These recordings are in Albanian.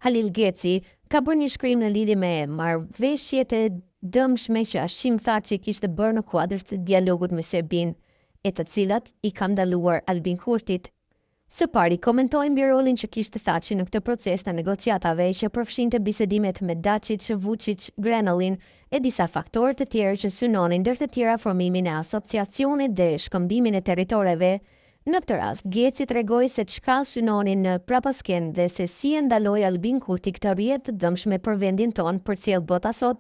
Halil Geci, ka bërë një shkrim në lidhje me marrëveshjet e dëmshme që Hashim Thaçi kishte bërë në kuadër të dialogut me Serbinë, e të cilat i ka ndaluar Albin Kurtit. Së pari, komentoi mbi rolin që kishte Thaçi në këtë proces të negociatave që përfshinte bisedimet me Daçiç, Vuçiç, Grenellin e disa faktorë të tjerë që synonin ndër të tjera formimin e asociacionit dhe shkëmbimin e territoreve. Në këtë rast, Geci tregoi se çka synonin në prapaskenë dhe se si e ndaloi Albin Kurti këtë rrjedhë të dëmshme për vendin tonë, përcjell Bota sot.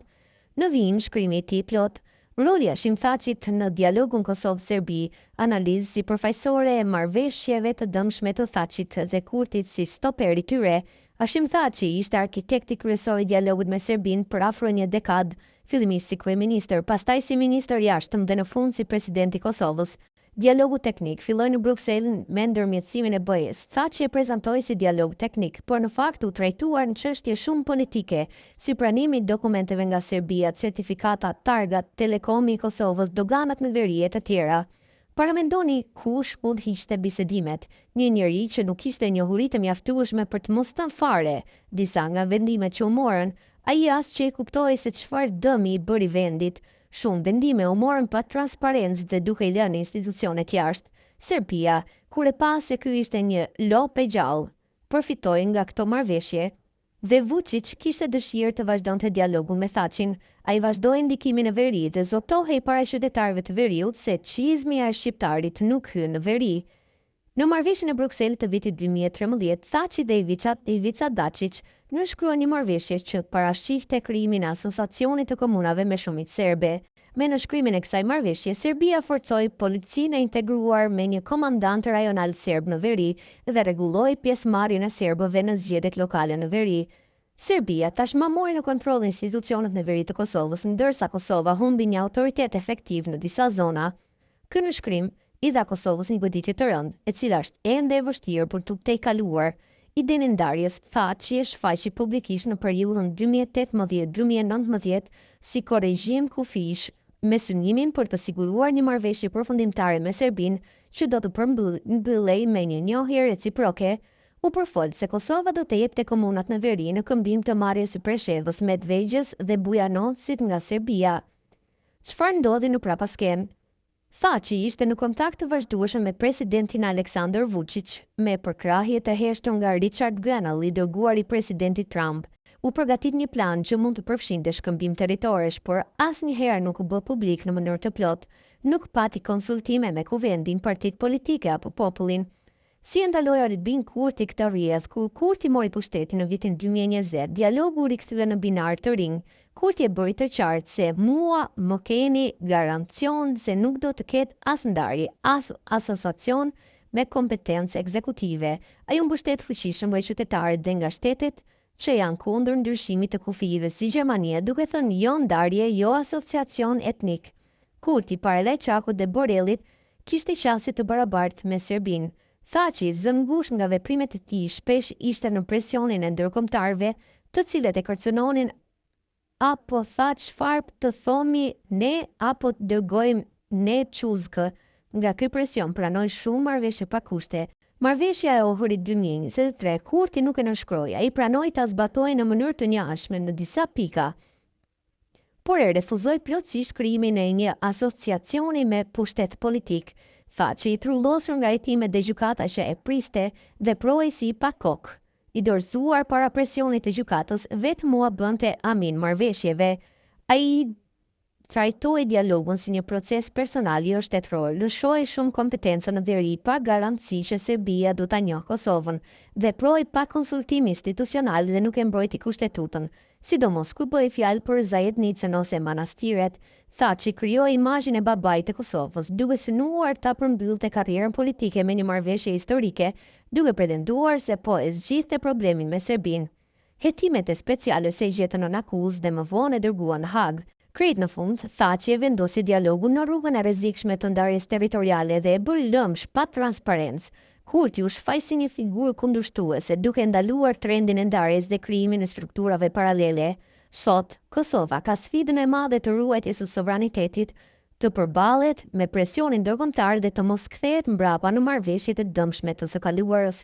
Në vijim, shkrimi i tij i plotë. Roli i Hashim Thaçit në dialogun Kosovë-Serbi, analizë sipërfaqësore e marrëveshjeve të dëmshme të Thaçit dhe Kurtit si stoper i tyre. Hashim Thaçi ishte arkitekti kryesor i dialogut me Serbinë për afro një dekadë, fillimisht si kryeministër, pastaj si ministër i Jashtëm dhe në fund si president i Kosovës. Dialogu teknik filloi në Bruksel me ndërmjetësimin e BE-së. Thaçi e prezantoi si dialog teknik, por në fakt u trajtuan çështje shumë politike, si pranimi i dokumenteve nga Serbia, certifikatat, targat, Telekomi i Kosovës, doganat në veri e të tjera. Paramendoni kush udhëhiqte bisedimet, një njeri që nuk kishte njohuri të mjaftueshme për të mos thënë fare disa nga vendimet që u morën, ai as që e kuptoi se çfarë dëmi i bëri vendit. Shumë vendime u morën pa transparencë dhe duke i lënë institucionet jashtë. Serbia, kur e pa se ky ishte një lopë e gjallë, përfitoi nga këto marrëveshje. Dhe Vuçiç kishte dëshirë të vazhdonte dialogun me Thaçin. Ai vazhdoi ndikimin në veri dhe zotohej para qytetarëve të veriut se çizmja e shqiptarit nuk hyn në veri. Në marrëveshjen e Brukselit të vitit 2013, Thaçi dhe Ivica, Ivica Daçiç nënshkruan një marrëveshje që parashihte krijimin e Asociacionit të Komunave me shumicë serbe. Me nënshkrimin e kësaj marrëveshje, Serbia forcoi policinë e integruar me një komandant rajonal serb në veri dhe rregulloi pjesëmarrjen e serbëve në zgjedhjet lokale në veri. Serbia tashmë mori në kontroll institucionet në veri të Kosovës, ndërsa Kosova humbi një autoritet efektiv në disa zona. Ky nënshkrim i dha Kosovës një goditje të rëndë, e cila është ende e vështirë për t'u tejkaluar. Idenë e ndarjes, Thaçi e shfaqi publikisht në periudhën 2018-2019 si korrigjim kufijsh, me synimin për të siguruar një marrëveshje përfundimtare me Serbinë që do të përmbyllej me një njohje reciproke. U përfol se Kosova do të jepte komunat në veri në këmbim të marrjes së Preshevës, Medvegjës dhe Bujanocit nga Serbia. Çfarë ndodhi në prapaskenë? Thaçi ishte në kontakt të vazhdueshëm me presidentin Aleksandar Vuçiç, me përkrahje të heshtur nga Richard Grenell, i dërguar i presidentit Trump. U përgatit një plan që mund të përfshinte shkëmbim territoresh, por asnjëherë nuk u bë publik në mënyrë të plotë. Nuk pati konsultime me Kuvendin, partitë politike apo popullin. Si e ndaloi Albin Kurti këtë rrjedhë? Kur Kurti mori pushtetin në vitin 2020, dialogu u rikthye në binarë të rinj. Kurti e bëri të qartë se mua më keni garancion se nuk do të ketë as ndarje, as asociacion me kompetencë ekzekutive. Ai u mbështet fuqishëm nga qytetarët dhe nga shtetet që janë kundër ndryshimit të kufijve si Gjermania, duke thënë jo ndarje, jo asociacion etnik. Kurti para Lajçakut dhe Borrellit kishte qasje të barabartë me Serbinë. Thaçi, zënë ngushtë nga veprimet e tij, shpesh ishte në presionin e ndërkombëtarëve, të cilët e kërcënonin apo tha çfarë të thomi ne apo të dërgojmë ne çuzkë. Nga ky presion pranoi shumë marrëveshje pa kushte. Marrëveshja e Ohrit 2023, Kurti nuk e nënshkroi, ai pranoi ta zbatojë në mënyrë të njëanshme në disa pika, por e refuzoi plotësisht krijimin e një asociacioni me pushtet politik. Thaçi, i trullosur nga hetimet dhe gjykata që e priste, veproi si i pakokë. I dorëzuar para presionit të gjykatës, vetëm ua bënte amin marrëveshjeve. Ai trajtoi dialogun si një proces personal jo shtetëror, lëshoi shumë kompetenca në veri pa garanci që Serbia do ta njohë Kosovën, veproi pa konsultim institucional dhe nuk e mbrojti kushtetutën. Sidomos kur bëhej fjalë për Zajednicën ose manastiret, Thaçi krijoi imazhin e babait të Kosovës, duke synuar ta përmbyllte karrierën politike me një marrëveshje historike, duke pretenduar se po e zgjidhte problemin me Serbinë. Hetimet e Speciales e gjetën nën akuzë dhe më vonë e dërguan në Hagë. Krejt në fund, Thaçi e vendosi dialogun në rrugën e rrezikshme të ndarjes territoriale dhe e bëri lëmsh pa transparencë. Kurti u shfaq si një figurë kundërshtuese, duke ndaluar trendin e ndarjes dhe krijimin e strukturave paralele. Sot, Kosova ka sfidën e madhe të ruajtjes së sovranitetit, të përballet me presionin ndërkombëtar dhe të mos kthehet mbrapa në marrëveshjet e dëmshme të së kaluarës.